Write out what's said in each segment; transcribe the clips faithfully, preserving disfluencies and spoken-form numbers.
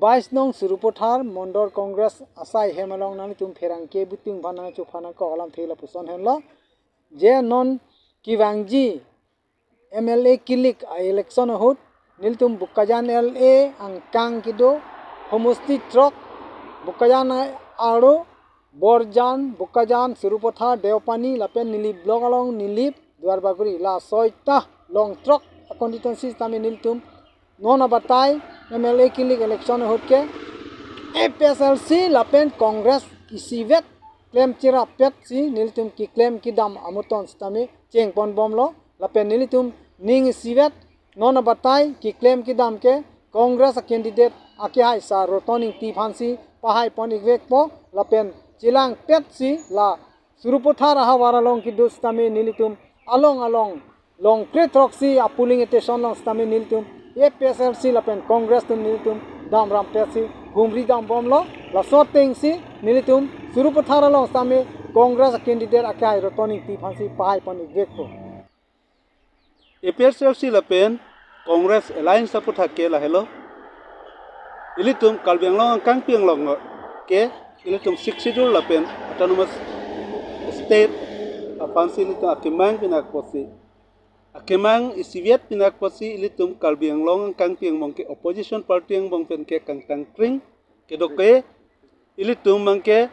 Bais nong Sarupathar Mondol Congress asai hem along nanglitum pherangke buting phan nangchophan nangkok alamthe lapuson henlo. Je non kevangji M L A kilik a-election ahut nelitum Bokajan L A angkang kedo homosti throk, Bokajan aro, Borjan, Bokajan, Sarupathar, Deopani lapen Nilip block along Nilip, Duarbagori la soita long throk a-constituency sitame nelitum non abatai M L A kilik election ahut ke A P H L C lapen Congress isivet klem chirapet si nelitum keklem kedam amuton sitame chengpon bomlo. Lapen nelitum ning isivet non abatai keklem kedam ke Congress a-candidate akehai sar Roton Ingti aphansi pahai pon ikvekpo. Lapen chelangpet si la Sarupathar ahavar along kedo sitame nelitum along along long kre throksi a-polling station along sitame nelitum A P H L C lapen Congress atum nelitum damrampet si humri dam bomlo. Laso atengsi nelitum Sarupathar along sitame Congress a-candidate akehai Roton Ingti aphansi pahai pon ikvekpo. A P H L C lapen Congress alliance aputhak ke lahelo. Ilitum Karbi Anglong angkangpi along ke ilitum Sixth Schedule lapen Autonomous State aphansi ilitum akemang pinak apotsi, akemang isivet pinak apotsi ilitum Karbi Anglong angkangpi angbong ke opposition party angbong pen ke kangtangkring kedo ke ilitum abang ke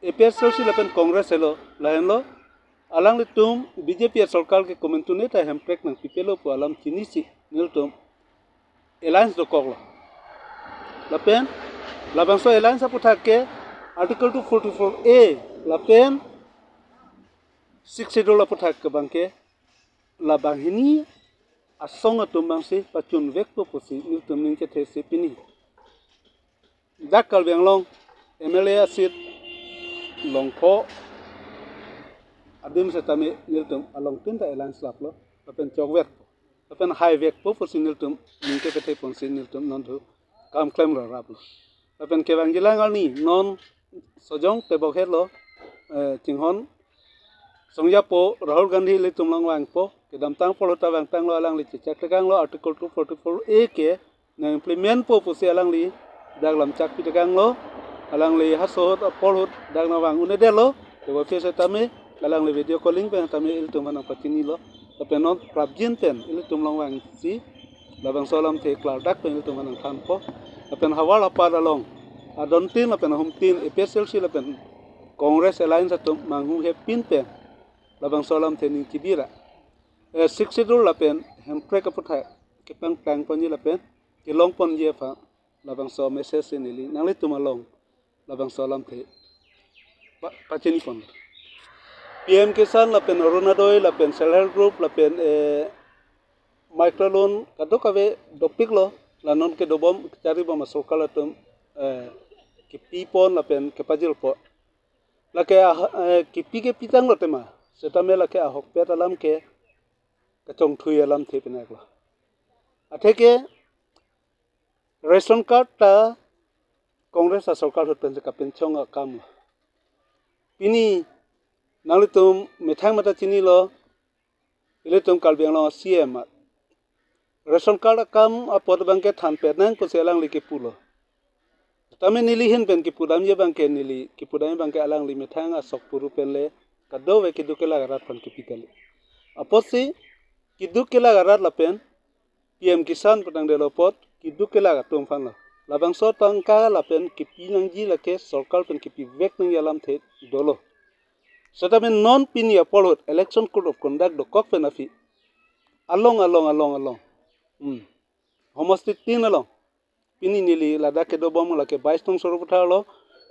A P H L C lapen Congress helo, lahenlo. Alanglitum B J P asorkar ke komantu neta hemprek nangpipelo pu alam chinisi nelitum alliance dokoklo. Lapen labangso alliance aputhak ke Article two forty-four A lapen Sixth Schedule aputhak ke abang ke la banghini asong atum abangsi pachunvekpo pusi nelitum ning chethe si pini dak Karbi Anglong M L A a-seat longpo adim setame nelitum alongtin ta alliance laplo lapen chokvekpo lapen haivekpo pusi nelitum ning kepethe ponsi nelitum non thu kam klemlo raplo. Lapen kevangjilang arni non Sojong tebok hetlo, eh, chinghon Songjapo Rahul Gandhi ilitum along vangpo, kedamtang apor ahut ta vangtanglo, alangli chechak tekanglo Article two forty-four A ke nang implement po pusi alangli dak lam chak pi tekanglo, alangli haso ahut apor ahut dak nangvang un-edetlo, tebok setame alangli video calling pen tame ilitum aphan nangpachinilo. Lapen non prapjin pen ilitum along vangsi labangso alamthe klardak pen ilitum aphan nangthanpo. Lapen havar hapat along adontin lapen ahumtin A P H L C lapen Congress alliance atum manghumhe pin pen labangso alamthe ning chibira, eh, Sixth Schedule lapen hemprek aputhak kepangtang ponji lapen kelong ponji aphan labangso message si neli nanglitum along labangso alamthe pa-, pachini pon. P M Kisan lapen Orunodoi lapen Self Help Group lapen, eh, micro loan kadokave dopiklo, la non kedobom kacharibom asorkar atum, eh, kepi pon lapen kepajirpo. Lake ah, eh, kepi kepitanglo tema, setame lake ahokpet alam ke kachongthui alamthe pinaklo. Atheke ration card ta Congress asorkar ahut pensi kapinchong akamlo. Pini nanglitum methang mata chinilo, ilitum Karbi Anglong a-C M a ration card akam apot abang ke thanpet nang pusi alangli kepulo. Tame neli ahin pen kepudamji abang ke neli kepudamji abang ke alangli methang asok puru pen le kadokave keduk kelak arat aphan kepi kali. Apotsi keduk kelak arat lapen P M Kisan pu tangdetlo apot keduk kelak atum aphanlo. Labangso tangka lapen kepi nangji lake sorkar pen kepivek nangji alamthe dolo. Setame non pini apor ahut Election Code of Conduct dokok pen aphi along along along along, hmm, homosti tin along pini neli ladak kedobom lake bais nong Sarupathar lo.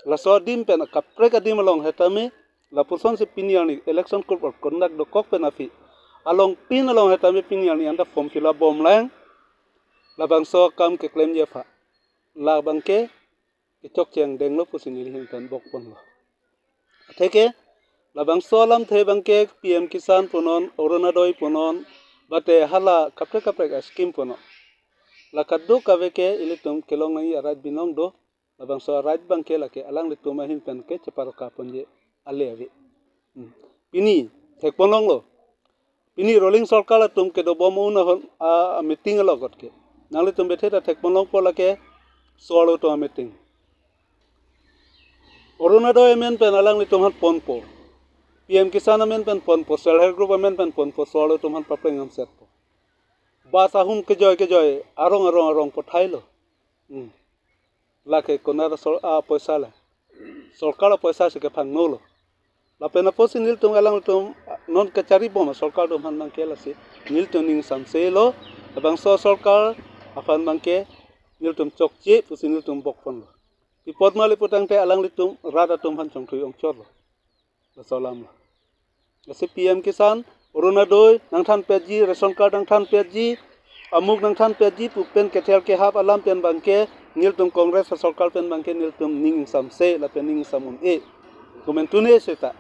Laso adim pen kaprek adim along hetame lapusonsi pini arni Election Code of Conduct dokok pen aphi along tin along hetame pini arni anta form fill up bomlang. Labangso akam keklemji aphan labang ke kechokche angdenglo pusi neli ahin pen bokponlo. Atheke labangso alamthe abang ke P M Kisan punon, Orunodoi punon, mate hala kaprek kaprek a-scheme punon, la kadokave ke ilitum kelong nangji a-right binong do. Labangso a-right abang ke lake alanglitum ahin pen ke cheparoka ponji ale ave. Hmm. Pini thekponlonglo. Pini ruling sorkar atum kedobom un ahon a, a-meeting along kot ke nanglitum bethe ta thekponlongpo lake So-arlo atum ameeting. Orunodoi amen pen alanglitum aphan ponpo. P M Kisan amen pen ponpo, Self Help Group amen pen ponpo, so-arlo atum aphan papleng amsetpo. Bus ahum kejoi kejoi, arong arong arong pathailo. Hmm. Lake konat asor-, apoisa le. Sorkar apoisa si kephangnolo. Lapen apotsi nelitum alanglitum non kacharibom asorkar atum aphan abangke lasi nelitum ning samselo, labangso asorkar aphan abangke nelitum chokche pusi nelitum bokponlo. Pi apot ma le putangte alanglitum rat atum aphan chongthui ongchotlo. Laso alamlo. Lasi P M Kisan, Orunodoi nangthanpetji, ration card nangthanpetji, amuk nangthanpetji pu pen kether kehap alam pen abangke nelitum Congress asorkar pen abangke nelitum ning ingsamse lapen ning ingsam un-e. Komantu ne seta.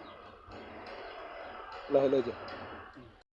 Lahelo je.